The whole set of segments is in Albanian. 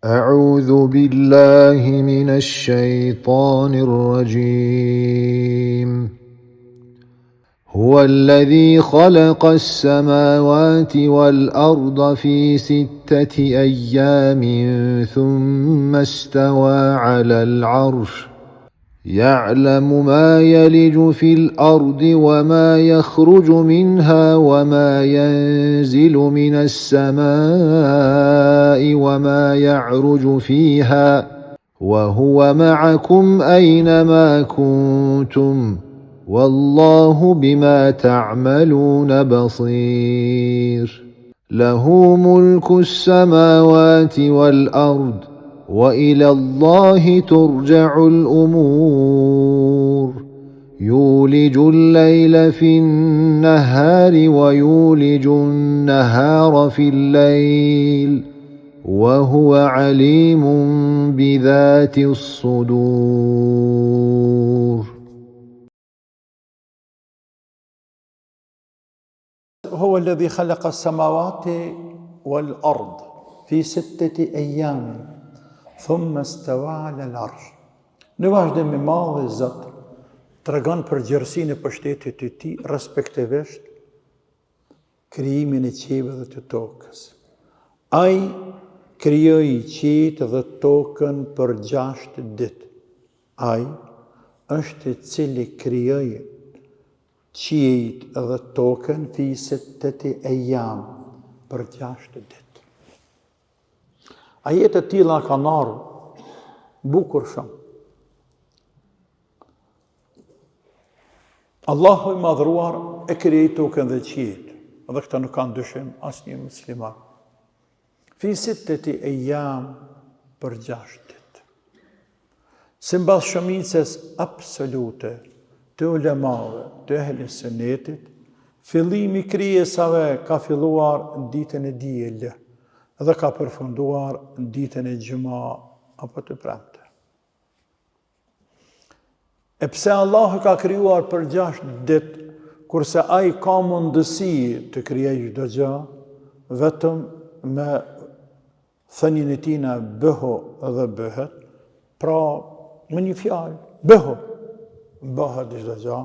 أعوذ بالله من الشيطان الرجيم. هو الذي خلق السماوات والأرض في ستة أيام ثم استوى على العرش. يعلم ما يلج في الأرض وما يخرج منها وما ينزل من السماء وما يعرج فيها وهو معكم أينما كنتم والله بما تعملون بصير. له ملك السماوات والأرض وإلى الله ترجع الأمور. يولج الليل في النهار ويولج النهار في الليل وهو عليم بذات الصدور. هو الذي خلق السماوات والأرض في ستة أيام ثم استوى على العرش. Në vazhdim i madhi Zot tregon për gjerësinë e pushtetit të tij, respektivisht krijimin e qiejve dhe të tokës. Ai krijoi qiejt dhe tokën për 6 ditë. Ai është i cili krijoi qiejt dhe tokën fi sitteti ejam, për gjashtë ditë. Ajete të tilla kanë ardhur bukur shumë. Allahu i madhruar e krijoi tokën dhe qiejt, dhe këtë nuk ka dyshim asnjë musliman. Fi sitteti ejam për gjashtë ditë. Simbas shumicës absolute të ulemave të ehli sunetit, fillimi i krijesave ka filluar në ditën e diel dhe ka përfunduar në ditën e xhuma apo të premte. E pse Allahu ka krijuar për 6 ditë, kurse ai ka mundësi të krijojë çdo gjë, vetëm me thënien e tina bëhu dhe bëhet, pra me një fjalë, bëhu, bëhet çdo gjë,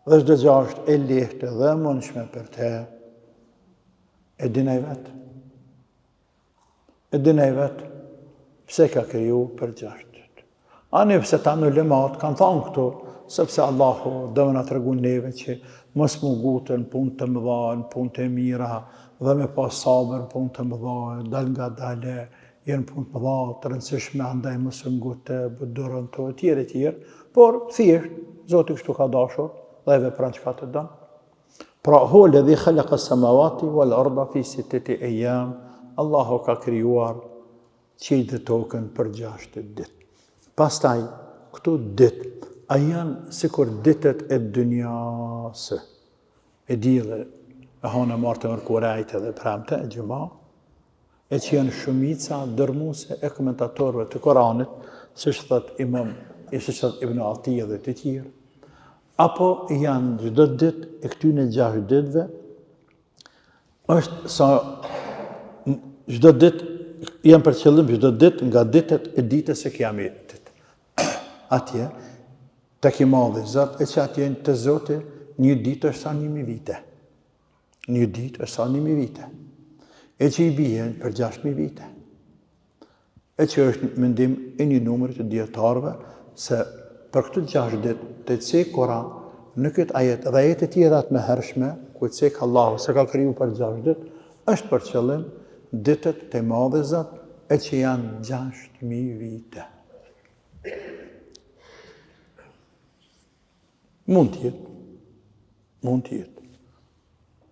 dhe çdo gjë është e lehtë dhe e mundshme për te, e din ai vetë. E din ai vetë, pse ka kriju për gjashtë ditë. Ani pse tanë ulemat kanë thanë këtu, sepse Allahu do me na tregu neve që mos m'u ngutë në punë të mëdha, në punë të mira, dhe me pas sabër në punë të mëdha, dalngadalë, janë punë të mëdha, të rëndësishme, andaj mos u ngute, duro në to, e tjerë, e tjerë, por thjesht, Zoti kështu ka dashur, dhe e vepron çka të don. Pra, huve ledhi khalaka samawati wal arda fi sitteti ejam, Allahu ka krijuar qiejt dhe tokën për gjashtë ditë. Pastaj, këto ditë, a janë sikur ditët e dynjasë, e diele, e hane, marte, mërkurë, ejte dhe premte, e xhuma, e që janë shumica dërrmuese e komentatorëve të Koranit, siç thotë imam, e siç thotë Ibn Atije dhe të tjerë, apo janë çdo ditë e këtyne gjashtë ditëve, është sa çdo ditë janë për qëllim çdo ditë nga ditët e ditës së Kiametit. Atje tek i madhi Zot e që atje te Zoti një ditë është sa 1000 vite. Një ditë është sa 1000 vite. E që i bien për 6000 vite. E që është mendim i një numri të dijetarëve se për këto 6 ditë të cekura në këtë ajet dhe ajete të tjera të mëhershme ku cek Allahu se ka kriju për 6 ditë, është për qëllim ditët te madhi Zot e që janë 6000 vite. Mund të jetë. Mund të jetë.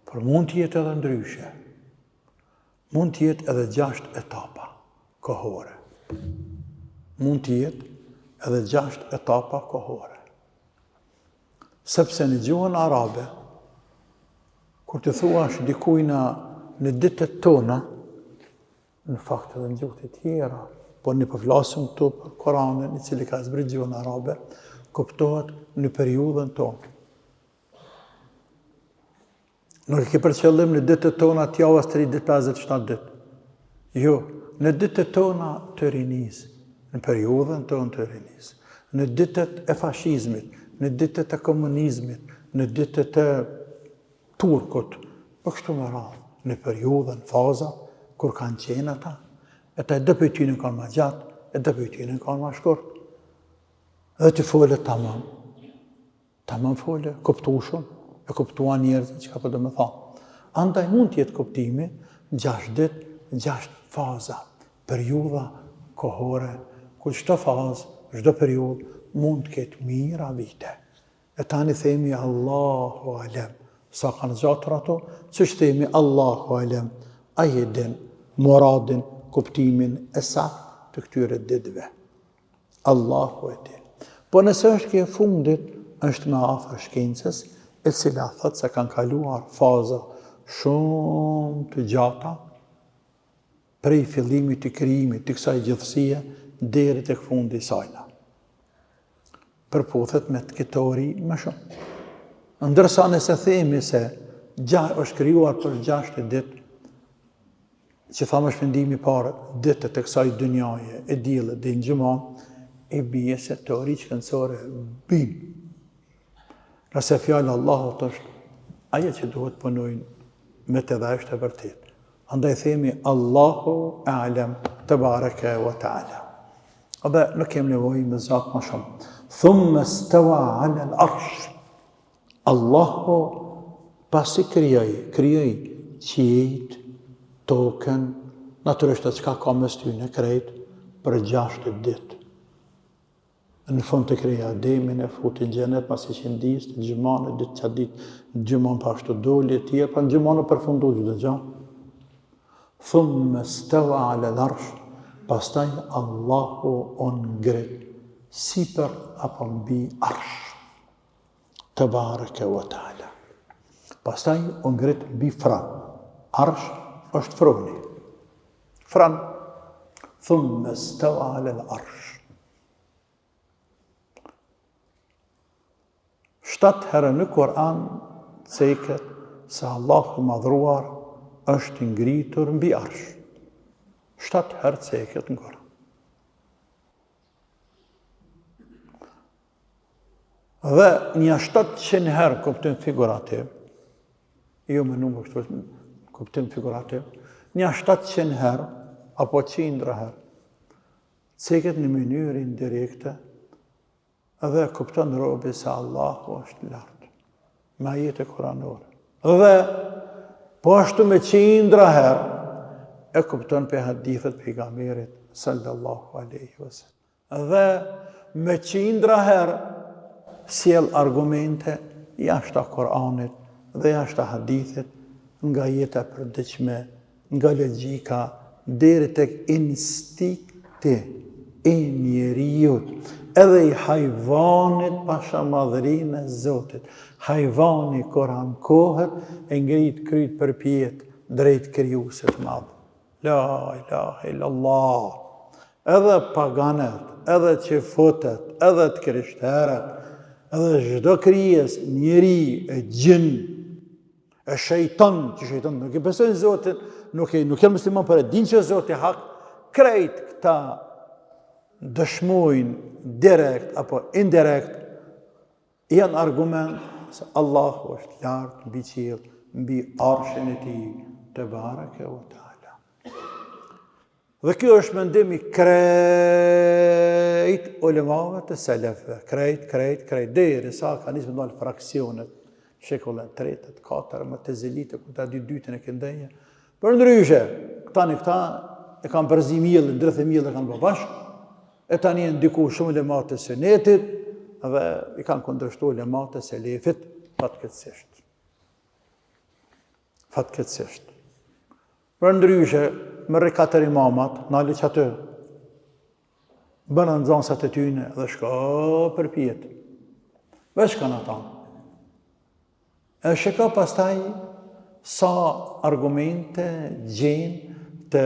Por mund të jetë edhe ndryshe. Mund të jetë edhe gjashtë etapa kohore. Mund të jetë edhe gjashtë etapa kohore. Sepse në gjuhën arabe, kur t'i thuash dikujna në ditët tona, në fakt edhe në gjuhët e tjera, por ne po flasim këtu për Koranin, i cili ka zbrit gjuhën arabe, kuptohet në periudhën tonë. Nuk e ke për qëllim në ditët tona të javës 3 ditë, 5 ditë, 7 ditë. Jo, Në ditët tona të rinisë, në periudhën tonë të rinisë, në ditët e fashizmit, në ditët e komunizmit, në ditët e turkut, po kështu me radhë, në periudhën, faza, kur kanë qenë ata, e të do prej tyne kanë ma gjatë, e do prej tyne kanë ma shkurt. Dhe ti fole tamam, Tamam fole, kuptueshëm, e kuptuan njerëzit çka po do me thonë. Andaj mund të jetë kuptimi 6 ditë, 6 faza, periudha kohore, ku çdo fazë, çdo periudhë mund të ketë mijëra vite. E tani themi Allahu alem, sa kanë zgjatur ato, siç themi Allahu alem, ai e din muradin, kuptimin e saktë të këtyre ditëve. Allahu e di. Po nëse është kjo e fundit, është më afër shkencës, e cila thotë se kanë kaluar faza shumë të gjata prej fillimit të krijimit të kësaj gjithësie deri tek fundi i sajna. Përputhet me këtë teori më shumë. Ndërsa nëse themi se gja është krijuar për 6 ditë, Që thamë është mendimi i parë, ditët e kësaj dynjaje, e dielë deri në xhuma, i bie se teoritë shkencore bin. Nëse fjala e Allahut është ajo që duhet punojnë me të dhe është e vërtetë. Andaj themi Allahu a'lem tebareke ve teala. Dhe nuk kemi nevojë me zgjat më shumë. Thumme stewa alel arsh. Allahu pasi krijoi, krijoi qiejt, tokën, natyrisht atë çka ka mes tyne krejt për 6 ditë. Në fund të krijoi Ademin e futi në xhenet pasi qëndis të xhumanë ditë çat ditë xhumanë po ashtu doli e tjerë, pa në xhumanë përfundu çdo gjë. Thumme stewa ala l'arsh, pastaj Allahu u ngrit sipër apo mbi arsh. Tebareke ve teala. Pastaj u ngrit mbi fron. Arsh është froni. Fron. Thumme stewa alel arsh. Shtatë herë në Kur'an ceket se Allahu i madhruar është ngritur mbi arsh. Shtatë herë ceket në Kur'an. Dhe një 700 herë kuptim figurativ, jo me numër këtu, kuptim figurativ, një 700 herë, apo qindra herë, ceket në mënyrë indirekte, dhe kupton robi se Allahu është lart, me ajete kuranore. Dhe, po ashtu me qindra herë, e kupton prej hadithet pejgamberit, sallallahu aleyhi vësallem. Dhe me qindra herë sjell argumente jashta Kur'anit dhe jashta hadithit nga jeta e përditshme, nga logjika deri tek instinkti i njeriut, edhe i hajvanit pasha madhërinë e Zotit. Hajvani kur ankohet e ngrit kryt përpjetë drejt krijuesit të madh. La ilaha illallah. Edhe paganët, edhe çifutët, edhe të krishterët, edhe çdo krijesë, njeri e xhin, e shejtan, që shejtan nuk e besojnë Zotin, nuk e nuk janë musliman, por e dinë që Zoti hak, krejt këta dëshmojnë direkt apo indirekt Janë argument se Allahu është lart mbi qiell, mbi arshin e tij, tebareke ve teala. Dhe kjo është mendim i krejt ulemave të selefëve, krejt, krejt, krejt, derisa ka nisë me dalë fraksionet, shekullin e tretë, të katër, mutezilitë, ku ta di dytën e këndenjë. Përndryshe, këta në këta e kanë përzi miellin, drith e miell e kanë bë bashkë, E tani janë ndiku shumë ulemat e sunetit dhe i kanë kundërshtu ulemat e selefit fatkeqësisht. Fatkeqësisht. Përndryshe, merri katër imamat, nali qaty, bënë nxënësat e tyne dhe shko përpjetë. Veç kanë ata. E shiko pastaj sa argumente gjen te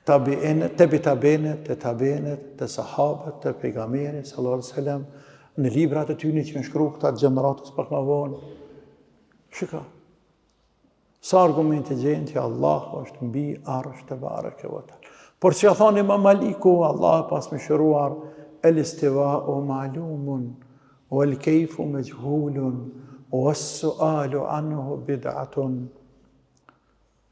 tabiinët, tebi tabiinët, te tabiinët, te sahabët, te pejgamberi sallallahu alaihi wasallam në librat e tyne që janë shkru këta të gjeneratës pak më vonë. Shiko. Sa argumente gjen që Allahu është mbi arsh tebareke ve teala. Por çka thonë Imam Maliku, Allahu e pastë mëshiruar, el istivau ma'lumun, wal kejfu mexhhulun, was sualu anhu bid'atun.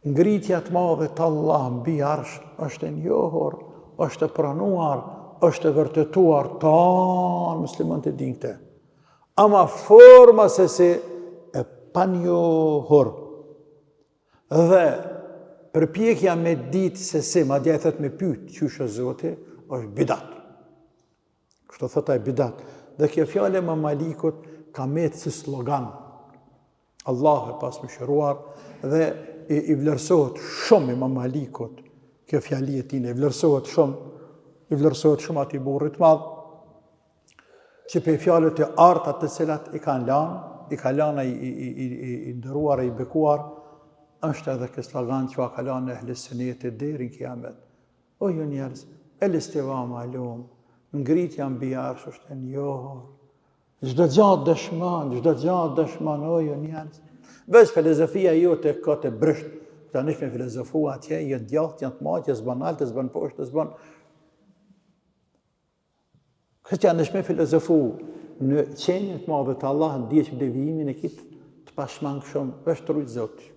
Ngritja të madhit Allah mbi arsh është e njohur, është e pranuar, është e vërtetuar, tanë muslimanët e dinë këtë. Ama forma se si e panjohur. Dhe përpjekja me ditë se si, madje ai thotë me pyet qysh është Zoti, është bidat. Kështu thotë ai bidat. Dhe kjo fjalë e Imam Malikut ka metë si slogan. Allahu e pastë mëshiruar dhe i, i vlerësohet shumë Imam Malikut kjo fjali e tij, i vlerësohet shumë, i vlerësohet shumë atij burrit të madh që prej fjalët e arta të cilat i kanë lanë, i ka lanë ai i, i, i, i, i nderuar e i bekuar, është edhe ky slogan që ua ka lanë ehli sunetit deri në kiamet. O ju njerëz, el istiva malum, ngritja mbi arsh është e njohur. Çdo gja dëshmon, çdo gja dëshmon, o ju njerëz. Veç filozofia jote ka të brishtë, ta nish me filozofu atje, jo djathtë, janë të majtë, s'bën naltë, s'bën poshtë, s'bën... Këtë ja nish me filozofu në qenien të madhe të Allah, ndjekim devijimin e ki të pashmangshëm, veç të rujtë Zoti.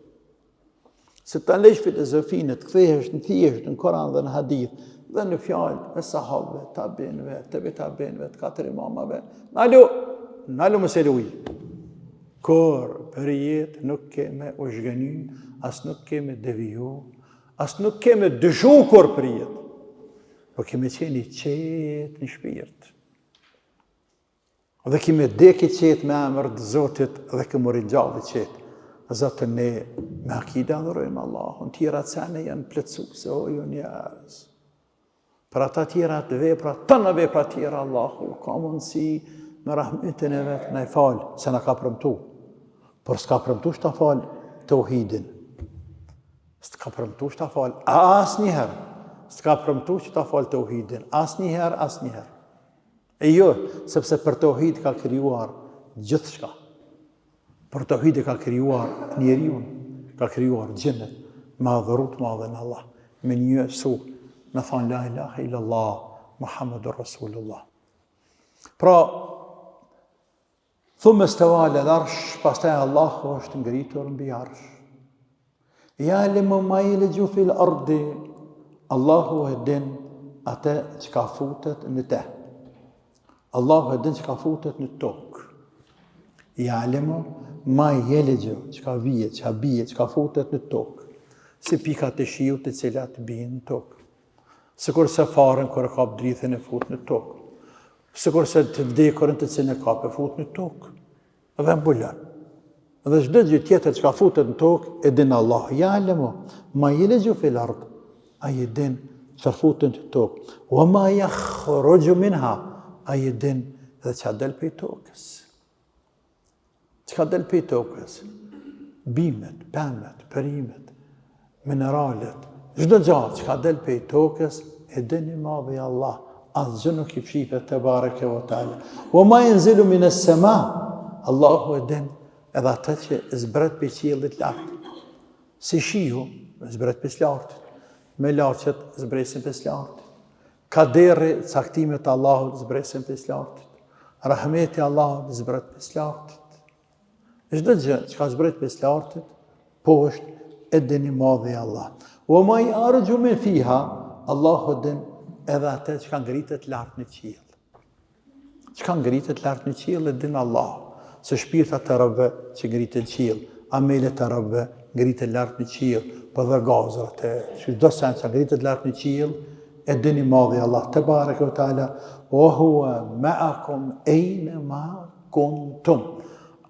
Se ta lësh filozofinë, të kthehesh në thjesht në Koran dhe në hadith, dhe në fjalë e sahabëve, tabiinëve, tebe tabiinëve, të katër imamave, nalu, nalu mos e luj. Kurrë për jetë nuk ke me u zhgënjy, as nuk ke me deviju, as nuk ke me dyshu kurrë për jetë. Po ke me qenë i qetë në shpirt. Dhe ki me dek i qetë me emër të Zotit dhe ke m'u ringjallë i qetë. Zotën ne me akide adhurojmë Allahun, tjera sene janë plotësuse, o ju njerëz. Për ata tjera të vepra, tëna vepra tjera Allahu, ka mundësi me rahmetin e vet na i fal, se na ka premtu. Por s'ka premtu që ta fal teuhidin. S'ka premtu që ta fal asnjëherë. S'ka premtu që ta fal teuhidin. Asnjëherë, asnjëherë. E jo, sepse për teuhid ka krijuar gjithçka. Për teuhid e ka krijuar njeriun, ka krijuar xhinët, me adhuru të madhin Allah, me njësu, me thonë la ilaha illallah, Muhammedur Rasulullah. Pra, Thumme steva alel arsh, pastaj Allahu është ngritur mbi arsh. Jalemu ma jelixhu fil ardi, Allahu e din atë çka futet në te. Allahu e din çka futet në tokë. Jalemu ma jelixhu, çka vije, çka bije, çka futet në tokë. Si pikat e shiut të cilat bien në tokë. Sikurse farën kur e kap drithin e fut në tokë. Sikurse të vdekurën të cilën e kap e fut në tokë dhe mbulon. Dhe çdo gjë tjetër çka futet në tokë e din Allah. Jalemu ma jelixhu fil ard. Ai e din çfarë futet në tokë. Wa ma yakhruju minha. Ai e din dhe çka del prej tokës. Çka del prej tokës? Bimet, pemët, perimet, mineralet, çdo gja çka del prej tokës, e din i madhi Allah, asgjë nuk i fshifet tebareke ve teala. Wa ma jenzilu mines sema, Allahu e din edhe atë që zbret prej qiellit lart. Si shiu, zbret prej lartit, melaqet zbresin prej lartit. Kaderi, caktimet e Allahut zbresin prej lartit. Rahmeti i Allahut zbret prej lartit. Çdo gjë çka zbret prej lartit, poshtë e din i madhi Allah. Wa ma jaruxhu min fiha, Allahu din edhe atë çka ngritet lart në qiell. Çka ngritet lart në qiell e din Allah, se shpirtat e robëve që ngriten në qiell, amelet e robëve ngriten lart në qiell, po dhe gazrat e çdo send që ngritet lart në qiell e din i madhi Allah tebareke ve teala wa huwa ma'akum aina ma kuntum.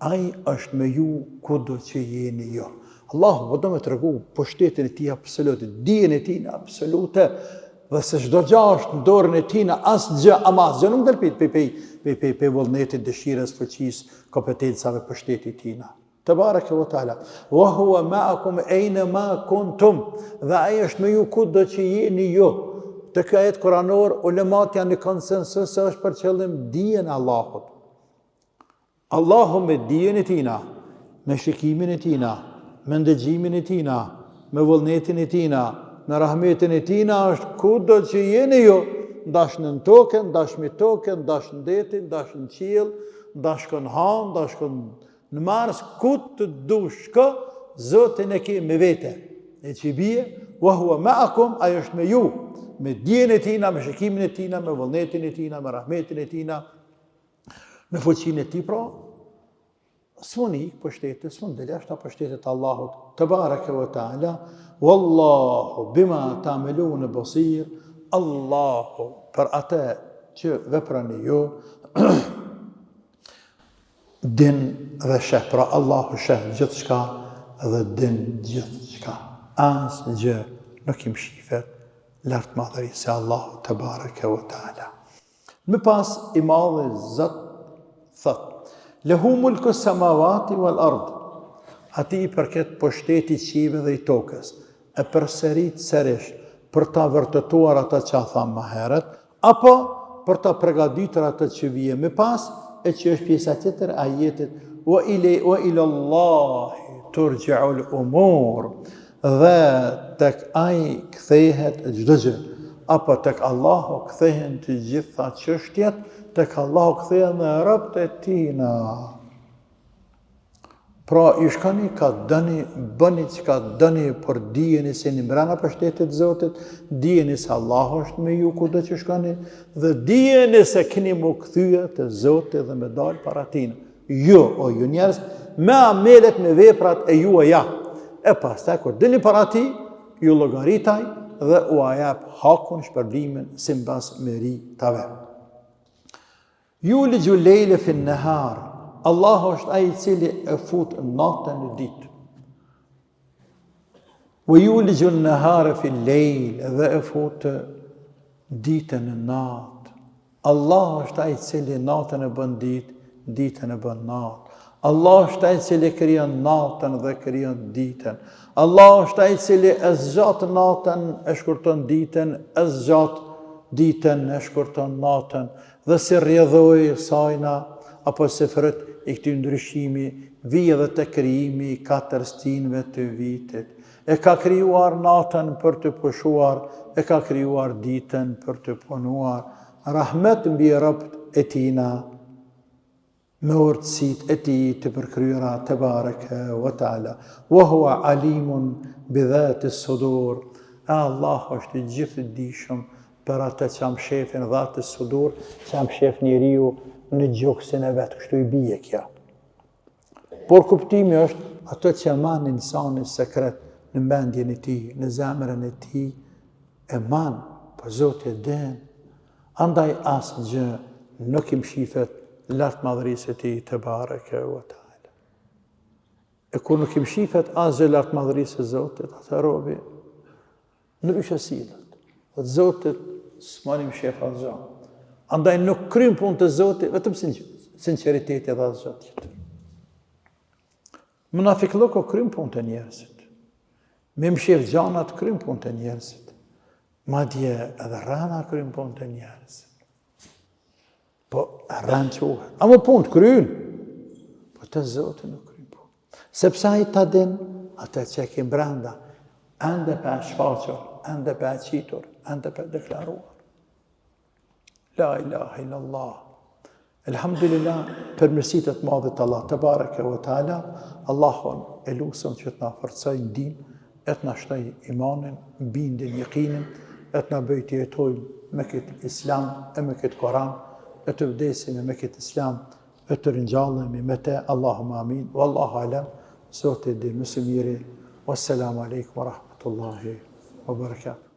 Ai është me ju kudo që jeni ju. Allahu po do me tregu pushtetin e tij absolut, dijen e tij absolute, Dhe se çdo gjë është në dorën e tina, asgjë, ama asgjë nuk del pej pej pej pej pej pej vullnetit, dëshirës, fuqisë, kompetencave, pushtetit tina. Tebareke ve teala. Wa huwa ma'akum aina ma kuntum. Dhe ai është me ju kudo që jeni ju. Te ky ajet kuranor, ulemat janë në konsensus se është për qëllim dijen e Allahut. Allahu me dijen e tina, me shikimin e tina, me ndëgjimin e tina, me vullnetin e tina, Me rahmetin e tina është kudo që jeni ju, ndash nën tokë, ndash mi tokë, ndash në deti, ndash në qiell, ndash shko në hanë, ndash shko në Mars, ku të dush shko, Zotin e ke me vete. E që i bie, wa huwa ma'akum, ai është me ju, me dijen e tina, me shikimin e tina, me vullnetin e tina, me rahmetin e tina, me fuqinë e tij, pra, S'mund ik pushtetit, s'mund del jashtë pushtetit të Allahut, tebareke ve teala, Wallahu bima ta'melune basir, Allahu për atë që veproni ju, din dhe sheh, pra Allahu sheh gjithçka dhe din gjithçka. Asgjë nuk i mshifet lartmadhërisë së Allahut tebareke ve teala. Më pas i madhi Zot thot: Lehu mulku samawati wal ard. Atij i përket pushteti i qiejve dhe i tokës. E përsërit sërish për ta vërtetuar atë që thamë më herët, apo për ta përgatitur atë që vije më pas, e që është pjesa tjetër e ajetit wa ila wa ila Allahi turja'ul umur. Dhe tek Ai kthehet çdo gjë, apo tek Allahu kthehen të gjitha çështjet, tek Allahu kthehen dhe robët e tina. Pra, ju shkoni ka doni, bëni çka doni, por dijeni se jeni mbrena pushtetit të Zotit, dijeni se Allahu është me ju kudo që shkoni, dhe dijeni se keni m'u kthye te Zoti dhe me dalë para tina. Ju, o ju njerëz, me amelet, me veprat e juaja. E pastaj, kur dilni para tij, ju llogarit ai dhe ua jep hakun shpërblimin simbas meritave. Julixhu lejle fin nehar, Allahu është ai i cili e fut natën në ditë. Ve julixhu nehare fil lejl dhe e fut ditën në natë. Allahu është ai i cili natën e bën ditë, ditën e bën natë. Allahu është ai i cili krijon natën dhe krijon ditën. Allahu është ai i cili e zgjat natën, e shkurton ditën, e zgjat ditën, e shkurton natën. Dhe si rrjedhojë e sajna apo si fryt i këtij ndryshimi vije edhe te krijimi i katër stinëve të vitit. E ka krijuar natën për të pushuar, e ka krijuar ditën për të punuar. Rahmet mbi robët e tina me urtësitë e tij të përkryera tebareke ve teala. Wa huwa alimun bi dhati sudur. E Allahu është i gjithëdijshëm për atë që mshefin dhati sudur, që mshef njeriu në gjoksin e vet, kështu i bie kjo. Por kuptimi është ato që man insani sekret në mendjen e tij, në zemrën e tij, e man, po Zoti e din. Andaj asgjë nuk i mshifet lartmadhërisë së tij tebareke ve teala. E kur nuk i mshifet asgjë lartmadhërisë së Zotit, atë robi Ndryshe sillet. Dhe Zotit s'mun i mshef asgjë. Andaj nuk kryn punë te Zoti, vetëm sinqeriteti dhe asgjë tjetër. Munafikllëku kryn punë te njerëzit. Me mshef gjanat kryn punë te njerëzit. Madje edhe rrena kryn punë te njerëzit. Po rrenë quhet. Ama punë të kryn. Po te Zoti nuk kryn punë. Sepse ai ta din atë që e ke brenda, ende pa e shfaqur, ende pa e qitur, ende pa e deklaruar. La ilaha illallah. Elhamdulillah, për mirësitë e të madhit Allah, tebareke ve teala, Allahun e lusim që të na forcojë në din, e të na shtojë imanin, bindjen, jekinin, e të na bëjë të jetojmë me këtë islam e me këtë Koran, e të vdesim me këtë islam, e të ringjallemi me te, Allahumma amin, wallahu alem, Zoti di më së miri, wassalamu alaikum wa rahmatullahi wa barakatuh.